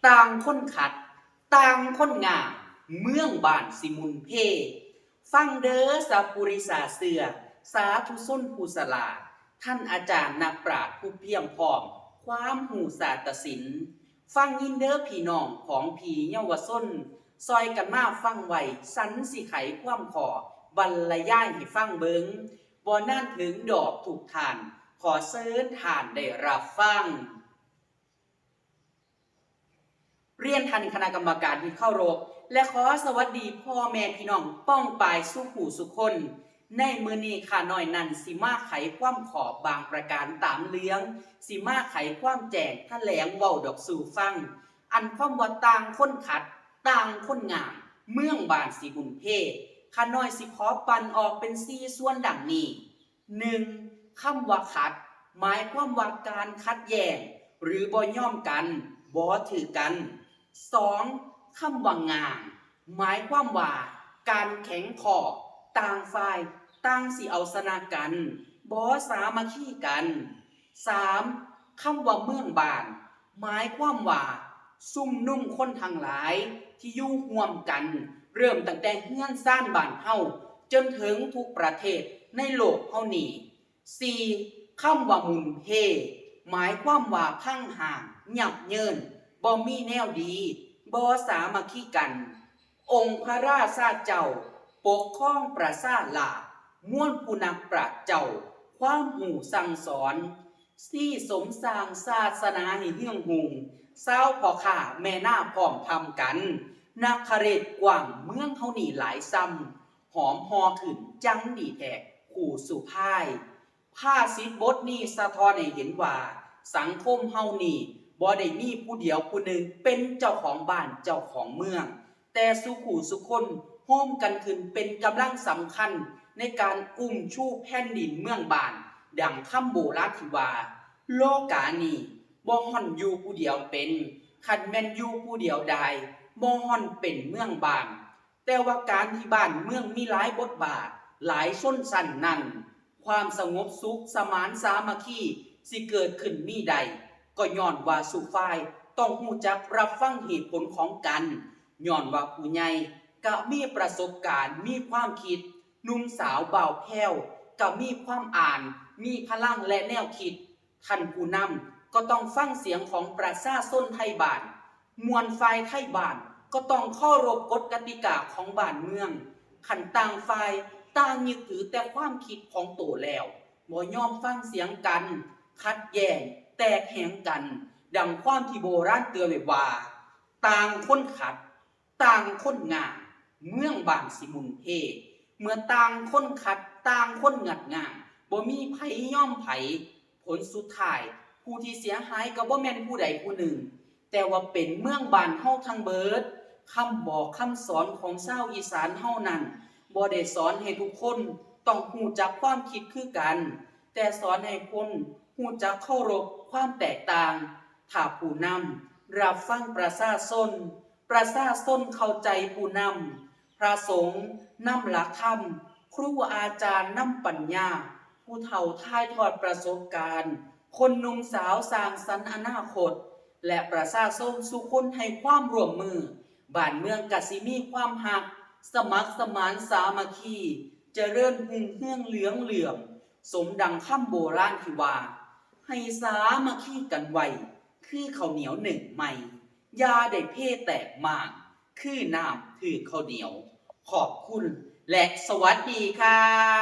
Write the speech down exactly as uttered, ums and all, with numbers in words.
ต่างคนขัด ต่างคนงาม เมืองบ้านสิหมุนเพ ฟังเด้อสัพปุริสาเชื่อ สาธุชนผู้ฉลาด ท่านอาจารย์นักปราชญ์ผู้เพียบพร้อม ความรู้ศาสตร์ศิลป์ ฟังยินเด้อพี่น้องของพี่เยาวชน ซอยกันมาฟังไว้ ฉันสิไขความข้อ บรรยายให้ฟังเบิ่ง บ่นานถึงดอกธูปท่าน ขอเชิญท่านได้รับฟัง เรียนท่านคณะกรรมการที่เคารพ และขอสวัสดีพ่อแม่พี่น้องป้องปายสู่ผู้สู่คน ในมื้อนี้ข้าน้อยนั้นสิมาไขความข้อบางประการตามเรื่อง สิมาไขความแจ้งแถลงเว้าดอกสู่ฟัง อันความว่าต่างคนขัด ต่างคนงาม เมืองบ้านสิหมุนเพ ข้าน้อยสิขอปันออกเป็นสี่ส่วนดังนี้ หนึ่ง คำว่าขัด หมายความว่าการขัดแย้ง หรือบ่ยอมกัน บ่ถือกัน สอง คำว่างาง หมายความว่าการแข็งข้อ ต่างฝ่ายต่างสิเอาชนะกัน บ่สามัคคีกัน สาม คำว่าเมืองบ้าน หมายความว่าชุมนุมคนทั้งหลายที่อยู่ร่วมกัน เริ่มตั้งแต่เฮือนซานบ้านเฮา จนถึงทุกประเทศในโลกเฮานี้ สี่ คำว่าหมุนเพ หมายความว่าพังห่าง ยับเยิน บ่มีแนวดี บ่สามัคคีกัน องค์พระราชาเจ้า ปกครองประชาราษฎร์ มวลผู้นักปราชญ์เจ้า ความรู้สั่งสอน สี่ สมสร้างศาสนาให้เฮืองฮุง ชาวพ่อค้าแม่นาพร้อมพำกัน นครเศรษฐกว้างเมืองเฮานี่หลายซ้ำ หอมห่อขึ้นจั่งดีแท้คู่สุภาย ภาษิตบทนี้สะท้อนให้เห็นว่า สังคมเฮานี่บ่ได้มีผู้เดียวผู้หนึ่งเป็นเจ้าของบ้านเจ้าของเมือง แต่สู่คู่สู่คนโฮมกันขึ้นเป็นกำลังสำคัญในการอุ้มชูแผ่นดินเมืองบ้าน ดังคำโบราณที่ว่า โลกานี้บ่ฮ้อนอยู่ผู้เดียวเป็น คันแม่นอยู่ผู้เดียวได้ บ่ฮ้อนเป็นเมืองบ้าน แต่ว่าการที่บ้านเมืองมีหลายบทบาท หลายชนชั้นนั้น ความสงบสุขสมานสามัคคีสิเกิดขึ้นมีได้ ก็ย้อนว่าสู่ฝ่ายต้องรู้จักรับฟังเหตุผลของกัน ย้อนว่าผู้ใหญ่ก็มีประสบการณ์ มีความคิด หนุ่มสาวบ่าวแพ้วก็มีความอ่าน มีพลังและแนวคิด ท่านผู้นำก็ต้องฟังเสียงของประชาชนไทบ้าน มวลฝ่ายไทบ้านก็ต้องเคารพกฎกติกาของบ้านเมือง คันต่างฝ่ายต่างยึดถือแต่ความคิดของโตแล้ว บ่ยอมฟังเสียงกัน ขัดแย้ง แตกแหงกัน ดังความที่โบราณเตือนไว้ว่า ต่างคนขัด ต่างคนงาม เมืองบ้านสิหมุนเพ เมื่อต่างคนขัด ต่างคนงัดง่าง บ่มีไผยอมไผ ผลสุดท้าย ผู้ที่เสียหายก็บ่แม่นผู้ใดผู้หนึ่ง แต่ว่าเป็นเมืองบ้านเฮาทั้งเบิด คำบอกคำสอนของชาวอีสานเฮานั้น บ่ได้สอนให้ทุกคนต้องรู้จักความคิดคือกัน แต่สอนให้คนรู้จักเคารพความแตกต่าง ถ้าผู้นำรับฟังประชาชน ประชาชนเข้าใจผู้นำ พระสงฆ์นำหลักธรรม ครูอาจารย์นำปัญญา ผู้เฒ่าถ่ายทอดประสบการณ์ คนหนุ่มสาวสร้างสรรค์อนาคต และประชาชนสู่คนให้ความร่วมมือ บ้านเมืองก็สิมีความฮัก สมัครสมานสามัคคี เจริญรุ่งเรืองเหลืองเหลื่อม สมดังคำโบราณที่ว่า ให้สามัคคีกันไว้ คือข้าวเหนียวนึ่งใหม่ อย่าได้เพแตกมาก คือน้ำถืกข้าวเหนียว ขอบคุณ และสวัสดีค่ะ